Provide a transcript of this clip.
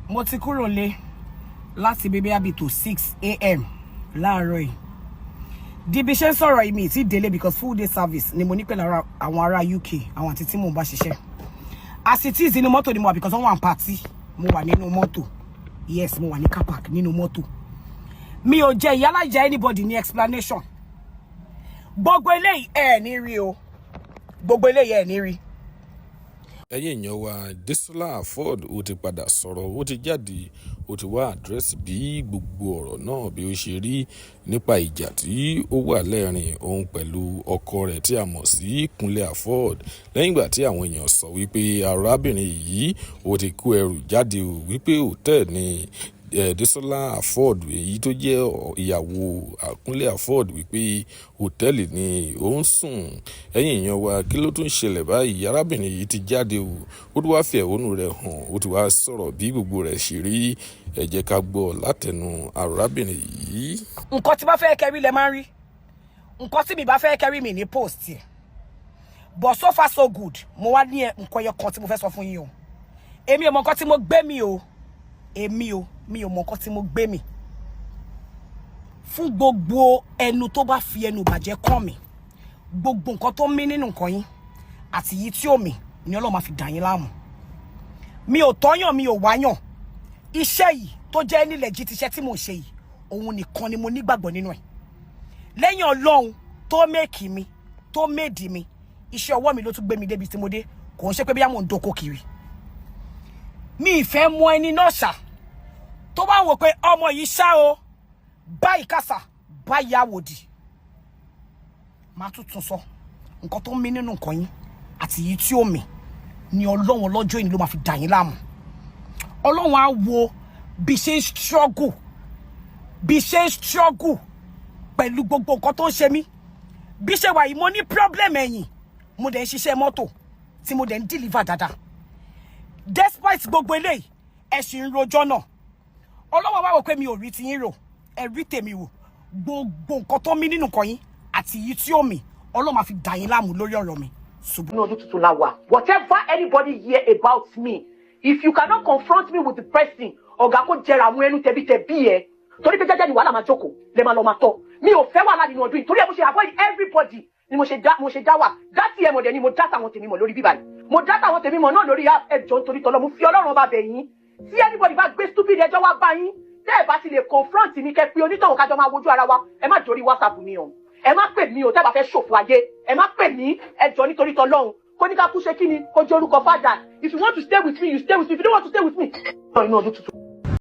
Mo ti kúrò lé láti bíbí àbí tó 6 a.m. láàárọ̀ yìí. Di bí ṣe ń sọ̀rọ̀ yìí, mi ti délé because full day service ni mo ní pẹ̀lú àwọn ará UK, àwọn àti tí mò ń bá ṣiṣẹ́. As it is, inú mọ́tò ni mo wà because wọ́n wà ní party. Mo wà nínú mọ́tò. Yes, mo wà ní car park nínú mọ́tò. Mi ò jẹ ìyálà jẹ anybody ní explanation. Gbogbo eléyìí, ẹ ní rí o. Gbogbo eléyìí, ẹ ní rí. Ẹ̀yin èèyàn wa, Desola Afod ó ti padà sọ̀rọ̀, ó ti jáde, ó ti wá address bí gbogbo ọ̀rọ̀ náà bí ó ṣe rí nípa ìjà tí ó wà lẹ́rìn òun pẹ̀lú ọkọ rẹ̀ tí a mọ̀ sí Kúnlé Afod, lẹ́yìn ìgbà tí àwọn èèyàn sọ wípé arábìnrin yìí ó ti kó ẹrù jáde o, wípé hòtẹ́ẹ̀lì ni Desola Afod, èyí tó jẹ́ ìyàwó Kúnlé Afod, wípé hòtẹ́ẹ̀lì ni ó ń sùn. Ẹ̀yin èèyàn wa, kí ló tún ṣẹlẹ̀ báyìí? Arábìnrin yìí ti jáde o, ó ti wá fi ẹ̀hónú rẹ̀ hàn, ó ti wá sọ̀rọ̀ bí gbogbo rẹ̀ ṣe rí. Ẹ jẹ́ ká gbọ́ látẹnu arábìnrin yìí. Nǹkan tí bá fẹ́ kẹrí lẹ máa ń rí. Nǹkan tí mi bá fẹ́ kẹrí, mi ní post ẹ̀. But so far so good. Mo wá ní nǹkan yẹn kan tí mo fẹ́ sọ fún yín o. Èmi ò mọ nǹkan tí mo gbé mi o. Èmi o, mi ò mọ nǹkan tí mo gbé mi. Fún gbogbo ẹnu tó bá fi ẹnu bàjẹ́ kàn mí, gbogbo nǹkan tó mí nínú nǹkan yín àti yìí tí ò mí ni Ọlọ́run máa fi dà yín láàmú. Mi ò tọ́yàn, mi ò wáyàn. Iṣẹ́ yìí tó jẹ́ nílẹ̀ jí ti iṣẹ́ tí mò ń ṣe yìí, òun nìkan ni mo nígbàgbọ́ nínú ẹ̀. Lẹ́yìn Ọlọ́run tó make mi, tó made mi, iṣẹ́ ọwọ́ mi ló tún gbé mi débi tí mo dé. Kò ń ṣe pé bí mò ń dóko kiri. Mi ì fẹ́ mọ ẹni náà ṣá tó bá wò pé ọmọ yìí ṣá o, báyìí kàṣà báyìí àwòdì. Máa tún tún sọ, nǹkan tó ń mí nínú nǹkan yín àti èyí tí ó mì ni Ọlọ́run ọlọ́jọ́ ìní ló máa fi dà yín láàmú. Ọlọ́run á wo bí ṣe ń struggle, bí ṣe ń struggle pẹ̀lú gbogbo nǹkan tó ń ṣe mí. Bí ṣe wà yìí, mo ní problem ẹ̀yìn, mo dẹ̀ ń ṣiṣẹ́ mọ́tò tí mo dẹ̀ ń deliver dáadáa. Despite gbogbo eléyìí, ẹ ṣì ń rojọ́ náà. Ọlọ́wọ́ wá wò pé mi ò rí tiyín rò, ẹ rí tèmi wò. Gbogbo nǹkan tó mí nínú nǹkan yín àti èyí tí ó mì, Ọlọ́run máa fi dà yín láàmú lórí ọ̀rọ̀ mi. Ṣùgbọ́n Inú ọdún tuntun la wà. Whatever anybody hear about me, if you cannot confront me with the person, ọ̀gá, kó jẹrà àwọn ẹnu tẹ̀bítẹ̀bí ẹ, torí pé jẹ́jẹ́ ni wàhálà máa jókòó lè máa lọ máa tọ́. Mi ò fẹ́ wàhálà nínú ọdún yìí, torí ẹ mo ṣe avoid everybody ni mo ṣe dá wà. Dá tí ẹ mọ̀ dẹ̀ ni mo dá tàwọn tèmi mọ̀ lórí bíbá yìí, mo dá tàwọn tèmi mọ̀ náà lórí app. Ẹ jọ̀ọ́, nítorí tọ́lọ́, mo fi Ọlọ́run Ọba bẹ̀ yín, tí anybody bá gbé stupid ẹjọ́ wá bá yín, tẹ́ ẹ bá ti lè confront mi, kẹ́ pé onítọ̀hún, kájọ máa wojú ara wa, ẹ má jórí WhatsApp mi o, ẹ má pè mí o. Tẹ́ bá fẹ́ ṣòfò ayé, ẹ má pè mí. Ẹ jọ̀ọ́, nítorí tọ́lọ́run, kó ní ká kú ṣe kí ni kó jẹ́ orúkọ fàdà. If you want to stay with me, you stay with me. If you don't want to stay with me. Inú ọdún tuntun.